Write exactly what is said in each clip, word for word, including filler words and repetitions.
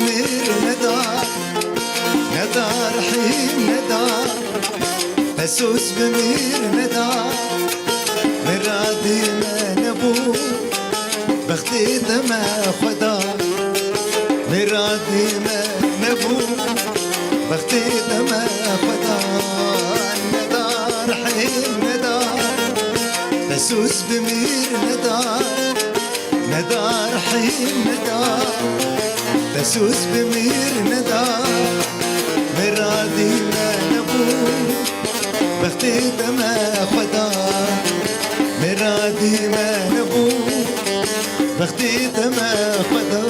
Mîr neda, neda rihîm neda, te soz bi mîr neda, miradî me nebû, bextê te me xwe da. Miradî me nebû, bextê te me xwe da. Neda rihîm neda, te soz bi mîr neda. Neda rihîm neda, te soz bi mîr neda. Miradî me nebû, bextê te me xwe da. Miradî me nebû, bextê te me xwe da.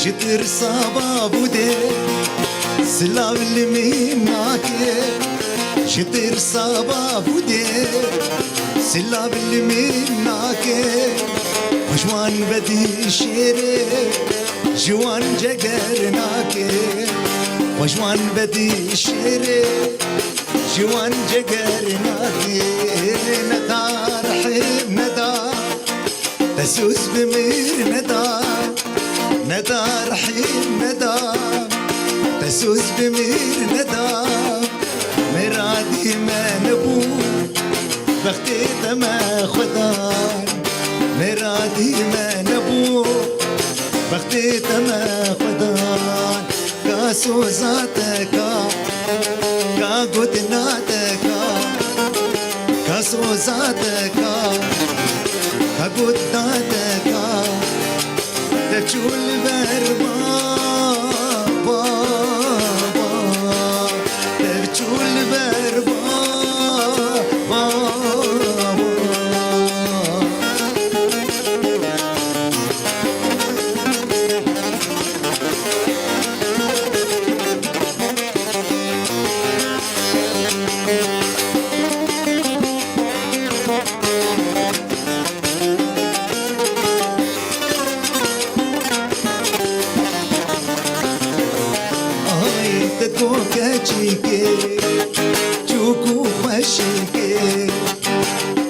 Ji tirsa bav û dê silav li min nake. Ji tirsa bav û dê silav li min nake. Xwe ji wan vedî şêrê, ji wan ceger nake. Xwe ji wan vedî şêrê, ji wan ceger nake. Neda rihîm neda, te soz bi mîr neda. Neda rihîm neda, te soz bi mîr neda. Miradî me nebû, bextê te me xwe da. Miradî me nebû, bextê te me xwe da. Ka soza te ka, ka gotina te ka, ka soza te ka, ka gotina te ka. Te çû li ber ba, ba, ba. Te çû li ber ba, ba, ba. Ay, te go keçikê, çûk û xweşikê.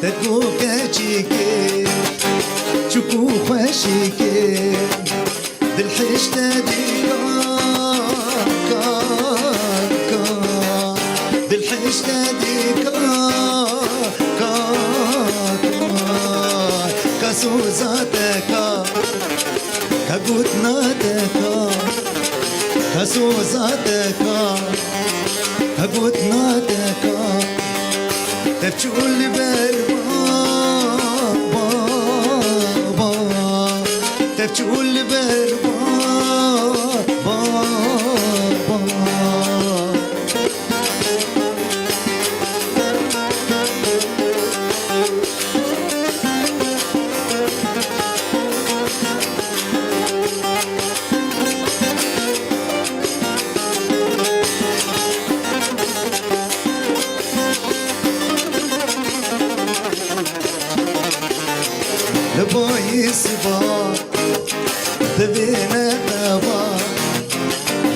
Te go keçikê, çûk û xweşikê. Dilhişte dîka, ka, ka. Dilhişte dîka, ka, ka. Ka soza te ka, ka gotina te ka. Ka soza te ka, ka gotina te ka. Te çû li ber ba, ba, ba. Te çû li ber ba, ba, ba. Li bayî siba divê me qeba,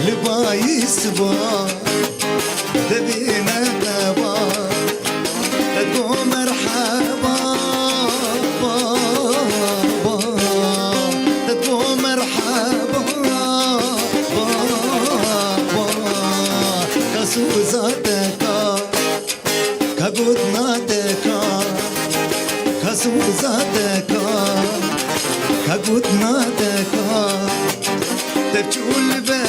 li bayî siba divê me qeba. Te go merheba, ba, ba. Te go merheba, ba, ba. Ka soza te ka, ka gotina te ka, ka soza te ka, ka gotina te ka. Te çû li ber